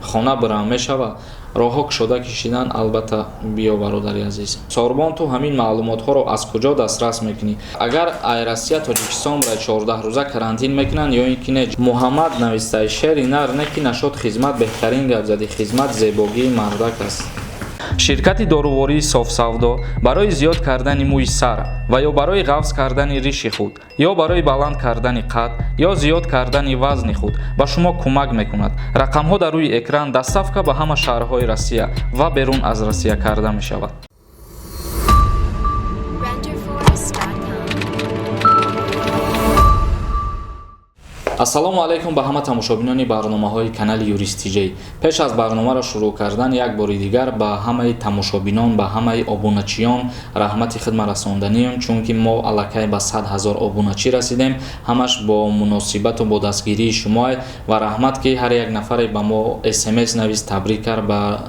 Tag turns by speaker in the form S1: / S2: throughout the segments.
S1: Хона бирам мешавад? Роҳҳо кушода кишидан, албатта. Биё, бародари азиз. Сорбон, ту ҳамин маълумотҳоро аз куҷо дастрас мекунӣ? Агар ай Россия Тоҷикистон бирай, 14 рӯза карантин мекунанд ё ин ки не? Муҳаммад навистай: шери нар не ки нашод хизмат. Беҳтарин гап задӣ. Хизмат зебогии мардак аст. Ширкати дорувории Софсавдо барои зиёд кардани мӯи сар ва ё барои ғафз кардани риши худ, ё барои баланд кардани қад, ё зиёд кардани вазни худ ба шумо кӯмак мекунад. Рақамҳо дар рӯи экран. Доставка ба ҳама шаҳрҳои Россия ва берун аз Россия карда мешавад.
S2: Renderforest.com.
S1: Ассалому алайкум ба ҳама тамошобинони барномаҳои канали Юрист Тиҷей. Пеш аз барномаро шурӯъ кардан, як бори дигар ба ҳамаи тамошобинон, ба ҳамаи обуначиён раҳмати хидма расонданием, чунки мо аллакай ба 100 000 обуначӣ расидем. Ҳамаш бо муносибату бо дастгирии шумоа. Ва раҳмат, ки ҳар як нафаре ба мо СМС навист, табрик кард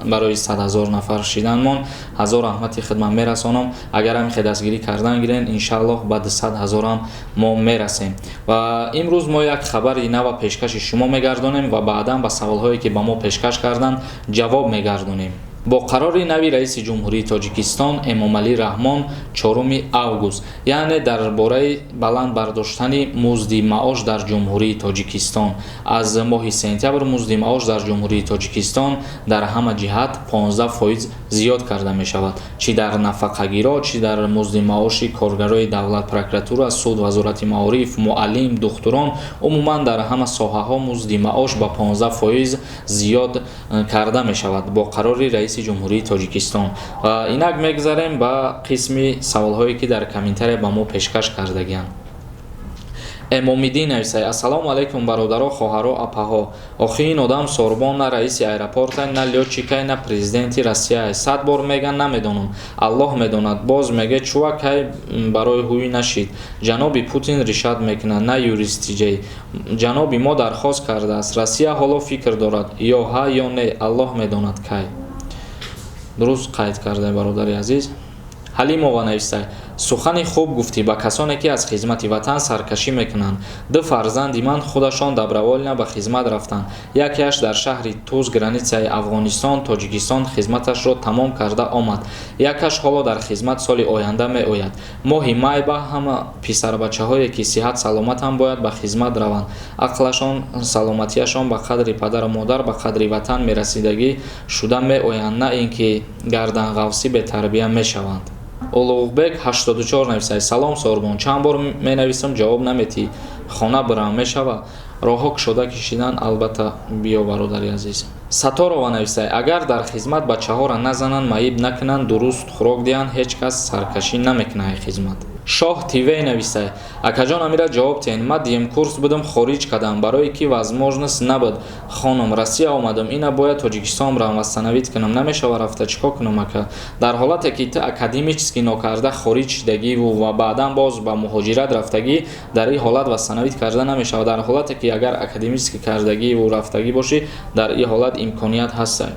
S1: барои 100 000 нафар шиданмон. Ҳазор раҳмати хидма мерасонам. Агар ҳамихе дастгирӣ кардан гирен, иншааллоҳ, ба 200 000-ам мо мерасем. Ва имрӯз мо як хабари нава пешкаши шумо мегардонем ва баъдан ба саволҳое, ки ба мо пешкаш карданд, ҷавоб мегардонем. Бо қарори нави раиси Ҷумҳурии Тоҷикистон Эмомалӣ Раҳмон 4 август, яъне дар бораи баланд бардоштани музди маош дар Ҷумҳурии Тоҷикистон, аз моҳи сентябр музди маош дар Ҷумҳурии Тоҷикистон дар ҳама ҷиҳат 15% зиёд карда мешавад, чӣ дар нафақагиро, чӣ дар музди маоши коргарои давлат, прокуратура, суд, вазорати маориф, муаллим, духтурон, умуман дар ҳама соҳаҳо музди маош ба 15% зиёд карда мешавад бо қарори раиси Ҷумҳурии Тоҷикистон. Ва инак мегузарем ба қисми саволҳое, ки дар комментария ба мо пешкаш кардагианд. Эмомиддин нависай: «Ассалому алайкум, бародаро, хоҳаро, апаҳо. Охи ин одам Сорбон на раиси аэропортай, на лётчикай, на президенти Россияй. Сад бор меган, намедонам, Аллоҳ медонад. Боз меге чувакай барои ҳуй нашид. Ҷаноби Путин решать мекунад, на Юристиҷей. Ҷаноби мо дархост кардааст. Россия ҳоло фикр дорад, ё ҳа, ё не, Аллоҳ медонад кай». Дуруст қайд карда, бародари азиз. Ҳалимова навистай: «Сухани хуб гуфтӣ ба касоне, ки аз хизмати ватан саркашӣ мекунанд. Ду фарзанди ман худашон добровольно ба хизмат рафтанд. Якеаш дар шаҳри Туз, границаи Афғонистон Тоҷикистон, хизматашро тамом карда омад. Якаш ҳоло дар хизмат, соли оянда меояд, моҳи май. Ба ҳама писарбачаҳое, ки сиҳат саломатанд, бояд ба хизмат раванд. Ақлашон, саломатиашон ба қадри падару модар, ба қадри ватан мерасидагӣ шуда меоянд, на ин ки гарданғавсӣ, бетарбия мешаванд». Улуғбек 84 нависад: «Салом, Сорбон, чанд бор менависам, ҷавоб наметиҳӣ. Хона бирам мешавад? Роҳҳо кушода кишидан, албатта. Биё, бародари азиз. Саторова нависад: «Агар дар хизмат бачаҳоро назананд, маиб накунанд, дуруст хӯрок диҳанд, ҳеҷ кас саркашӣ намекунад ай хизмат». Шоҳ ТВ нависад: «Акаҷон, амира ҷавоб диҳед. Ма дуюм курс будам, хориҷ кардам, барое ки возможность набуд хонум. Россия омадам, ина бояд Тоҷикистон бирам, восстановить кунам. Намешава рафта, чӣ кор кунам, ака?» Дар ҳолате ки ту академически нокарда хориҷ шидагиву ва баъдан боз ба муҳоҷират рафтагӣ, дар ин ҳолат восстановить карда намешавад. Дар ҳолате ки агар академически кардагиву рафтагӣ бошӣ, дар ин ҳолат имконият ҳаста.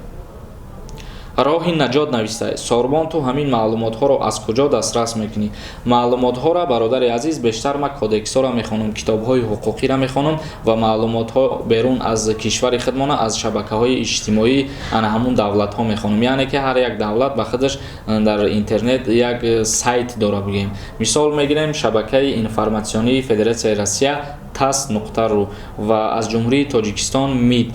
S1: Роҳи наҷот навистай: «Сорбон, ту ҳамин маълумотҳоро аз куҷо дастрас мекунӣ?» Маълумотҳоро, бародари азиз, бештар ман кодексҳоро мехонам, китобҳои ҳуқуқиро мехонам ва маълумотҳо берун аз кишвари худмона аз шабакаҳои иҷтимоӣ ана ҳамун давлатҳо мехонам. Яъне ки ҳар як давлат ба худаш дар интернет як сайт дора. Бигӯем, мисол мегирем шабакаи информатсионии Федератсияи Россия tass.ru ва аз Ҷумҳурии Тоҷикистон МИД,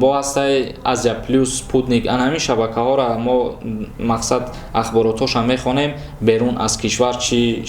S1: бо ҳастаи Азия Плюс, Спутник. Ана ҳамин шабакаҳоро мо, мақсад, ахборотҳоша мехонем. Берун аз кишвар чӣ,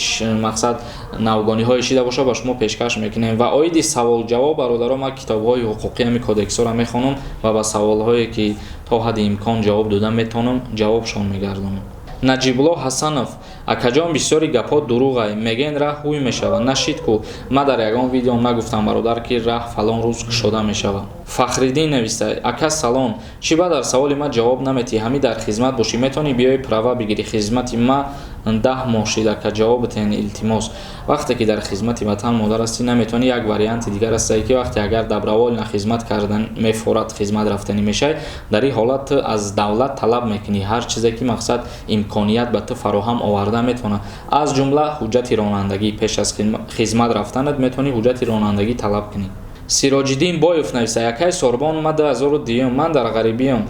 S1: мақсад, навгониҳое шида боша, ба шумо пешкаш мекунем. Ва оиди савол-ҷавоб, бародаро, ман китобҳои ҳуқуқӣ, ҳамин кодексҳоро мехонам ва ба саволҳое, ки то ҳадди имкон ҷавоб дода метавонам, ҷавобшон мегардонам. Наҷибулло Ҳасанов: «Акаҷон, бисёри гапҳо дурӯғай. Мегӯен, раҳ ҳуй мешавад, нашид ку? Ман дар ягон видеом нагуфтам, бародар, ки раҳ фалон рӯз кушода мешавад». Фахриддин нависта: «Ака, салом, чӣ ба дар саволи ман ҷавоб наметиҳӣ? Ҳамӣ дар хизмат бошӣ, метавонӣ биёи права бигирӣ? Хизмати ма 10 моҳ шид, ака, ҷавоб битеҳен, илтимос». Вақте ки дар хизмати ватан модар ҳастӣ, наметавонӣ. Як варианти дигар ҳастае, ки вақте агар добровольно хизмат кардан мефорад, хизмат рафтанӣ мешавӣ, дар ин ҳолат ту аз давлат талаб мекунӣ ҳар чизе, ки, мақсад, имконият ба ту фароҳам оварда метавонад, аз ҷумла ҳуҷҷати ронандагӣ. Пеш аз хизмат рафтанат метавонӣ ҳуҷҷати ронандагӣ талаб кунӣ. Сироҷиддин Боев нависа: «Якай Сорбон, ма 2002, ман дар ғарибиам,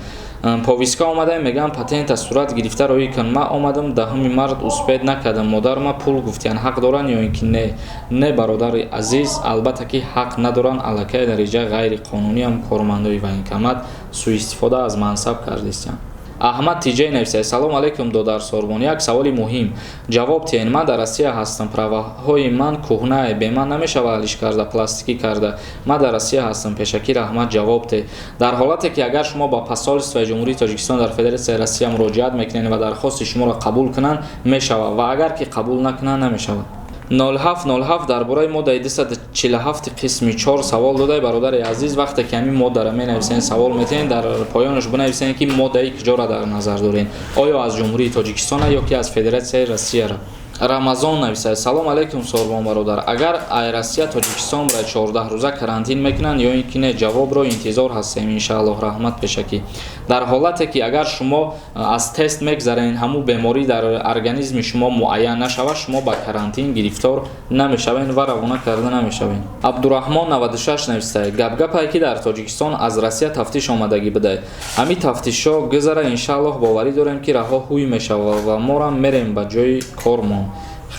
S1: повестка омадаем, мегӯям патента сурат гирифта роҳӣ кун. Ман омадам 10 март, успеть накардам. Модарма пул гуфтиян, ҳақ доранд ё ин ки не?» Не, бародари азиз, албатта ки ҳақ надоранд. Аллакай дариҷаи ғайриқонуниам кормандои военкомат суистифода аз мансаб кардистиянд. Аҳмад Тиҷай нависад: «Салом алейкум, додар Сорбон, як саволи муҳим ҷавоб тиҳен. Ман дар Россия ҳастам, праваҳои ман кӯҳнае, беман намешавад алиш карда, пластикӣ карда? Ман дар Россия ҳастам, пешакӣ раҳмат, ҷавоб те». Дар ҳолате ки агар шумо ба посольствои Ҷумҳурии Тоҷикистон дар Федератсияи Россия муроҷиат мекунед ва дархости шуморо қабул кунанд, мешавад, ва агар ки қабул накунанд, намешавад. 0707 дар бораи моддаи 247 қисми 4 савол додай. Бародари азиз, вақте ки ҳамин моддаро менависен, савол метиҳен, дар поёнаш бинависен, ки моддаи куҷоро дар назар дорен: оё аз Ҷумҳурии Тоҷикистона ё ки аз Федератсияи Россияро. Рамазон нависад: «Салом алейкум, Сорбон бародар, агар ай Россия Тоҷикистон барои 14 рӯза карантин мекунанд ё ин ки не? Ҷавобро интизор ҳастем, иншааллоҳ, раҳмат пешакӣ». Дар ҳолате ки агар шумо аз тест мегзарен, ҳамун беморӣ дар организми шумо муайян нашавад, шумо ба карантин гирифтор намешавед ва равона карда намешавед. Абдураҳмон 96 нависад: «Гапгапае ки дар Тоҷикистон аз Россия тафтиш омадагӣ будай, ҳамин тафтишҳо гузара, иншааллоҳ, боварӣ дорем, ки раҳо ҳуй мешавад ва морам мерем ба ҷои кормон.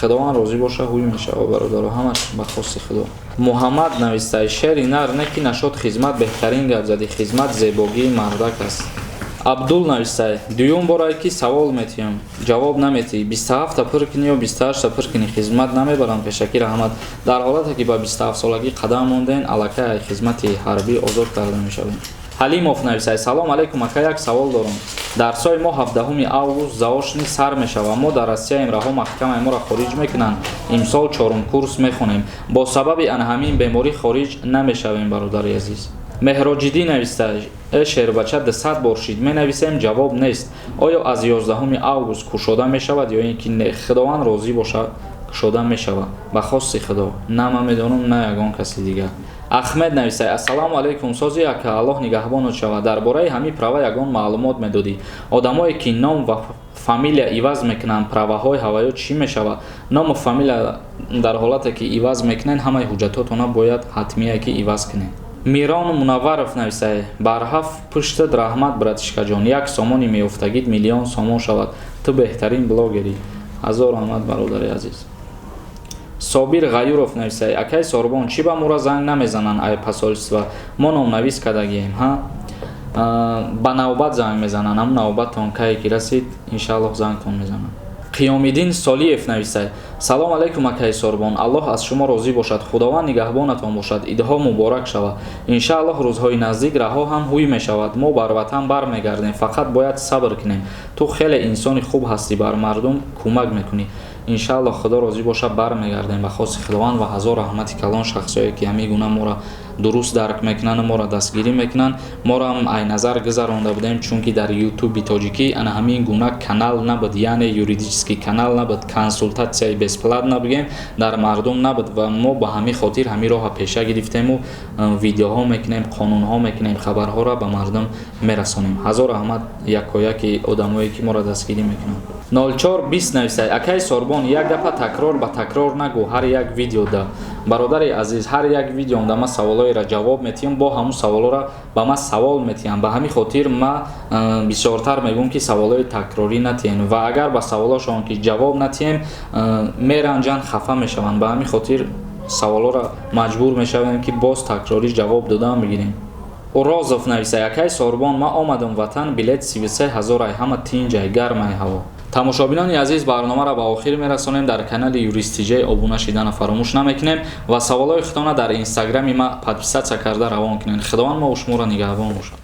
S1: Худованд розӣ боша, ҳуй мешава, бародаро, ҳамаш ба хости Худо». Муҳаммад навистай: «Шери нар не ки нашод хизмат, беҳтарин гап задӣ, хизмат зебогии мардак аст». Абдул навистай: «Дуюм борае ки савол метиҳам, ҷавоб наметиҳӣ. 27-та пур кунӣ ё 28-та пур кунӣ, хизмат намебарам? Пешакӣ раҳмат». Дар ҳолате ки ба 27-солагӣ қадам монден, аллакай хизмати ҳарбӣ озод карда мешавем. Ҳалимов нависад: «Салом алейкум, ака, як савол дорам. Дарсҳои мо 17 август заочный сар мешавад. Мо дар Россияем, раҳо маҳкамаи моро хориҷ мекунанд? Имсол чорум курс мехонем. Бо сабаби ана ҳамин беморӣ хориҷ намешавем». Бародари азиз, Меҳроҷиддӣ нависта: «Э шербача, 200 бор шид менависем, ҷавоб нест. Оё аз 11 август кушода мешавад ё ин ки не?» Худованд розӣ бошад, кушода мешавад, ба хости Худо. На ман медонам, на ягон каси дигар. Ахмед нависад: «Ассалому алайкум, сози ака, Аллоҳ нигаҳбонот шавад. Дар бораи ҳамин права ягон маълумот медодӣ? Одамое ки ном ва фамилия иваз мекунанд, праваҳои ҳаваё чӣ мешавад?» Ному фамилия дар ҳолате ки иваз мекунед, ҳамаи ҳуҷҷатотона бояд ҳатмие ки иваз кунед. Мирон Мунавваров нависад: «Барҳафт пуштат раҳмат, братишкаҷон, як сомони меёфтагит миллион сомон шавад, ту беҳтарин блогерӣ». Ҳазор раҳмат, бародари азиз. Собир Ғаюров нависад: «Акай Сорбон, чӣ ба мора занг намезананд ай посольства? Мо номнавис кардагием». Ҳа, ба навбат занг мезананд. Ҳамун навбаттон кае ки расид, иншааллоҳ, зангтон мезананд. Қиёмиддин Солиев нависад: «Салом алайкум, акаи Сорбон, Аллоҳ аз шумо розӣ бошад, Худованд нигаҳбонатон бошад, идҳо муборак шавад. Иншааллоҳ, рӯзҳои наздик раҳо ҳам ҳуй мешавад, мо бар ватан бармегардем, фақат бояд сабр кунем. Ту хеле инсони хуб ҳастӣ, бар мардум кӯмак мекунӣ. Иншааллоҳ, Худо розӣ бошад, бармегардем ба хости Худованд. Ва ҳазор раҳмати калон шахсое ки ҳамин гуна моро дуруст дарк мекунанду моро дастгирӣ мекунанд. Моро ҳам ай назар гузаронда будем, чунки дар Ютуби тоҷикӣ ана ҳамин гуна канал набуд, яъне юридический канал набуд, консультатсияи бесплатно бигем дар мардум набуд. Ва мо ба ҳамин хотир ҳамин роҳа пеша гирифтему видеоҳо мекунем, қонунҳо мекунем, хабарҳоро ба мардум мерасонем. Ҳазор раҳмат якояки одамое ки моро дастгирӣ мекунанд». 0420 нависад: «Акаи Сорбон, як гапа такрор ба такрор нагӯ ҳар як видеода». Бародари азиз, ҳар як видеомда ман саволҳоеро ҷавоб метиҳам, бо ҳамун саволҳоро ба ман савол метиҳам. Ба ҳамин хотир ман бисёртар мегӯям, ки саволҳои такрорӣ натиҳем, ва агар ба саволҳошон ки ҷавоб натиҳем, меранҷанд, хафа мешаванд. Ба ҳамин хотир саволҳоро маҷбур мешавем, ки боз такрорӣ ҷавоб додан бигирем. Урозов нависад: «Акаи Сорбон, ман омадам ватан, билет 33 000 ай, ҳама тинҷай, гармай ҳаво». Тамошобинони азиз, барномаро ба охир мерасонем. Дар канали Юристиҷай обуна шидана фаромӯш намекунем ва саволҳои худтона дар Инстаграми ма подписаться карда равон кунед. Худованд мо шуморо нигаҳбон бошад.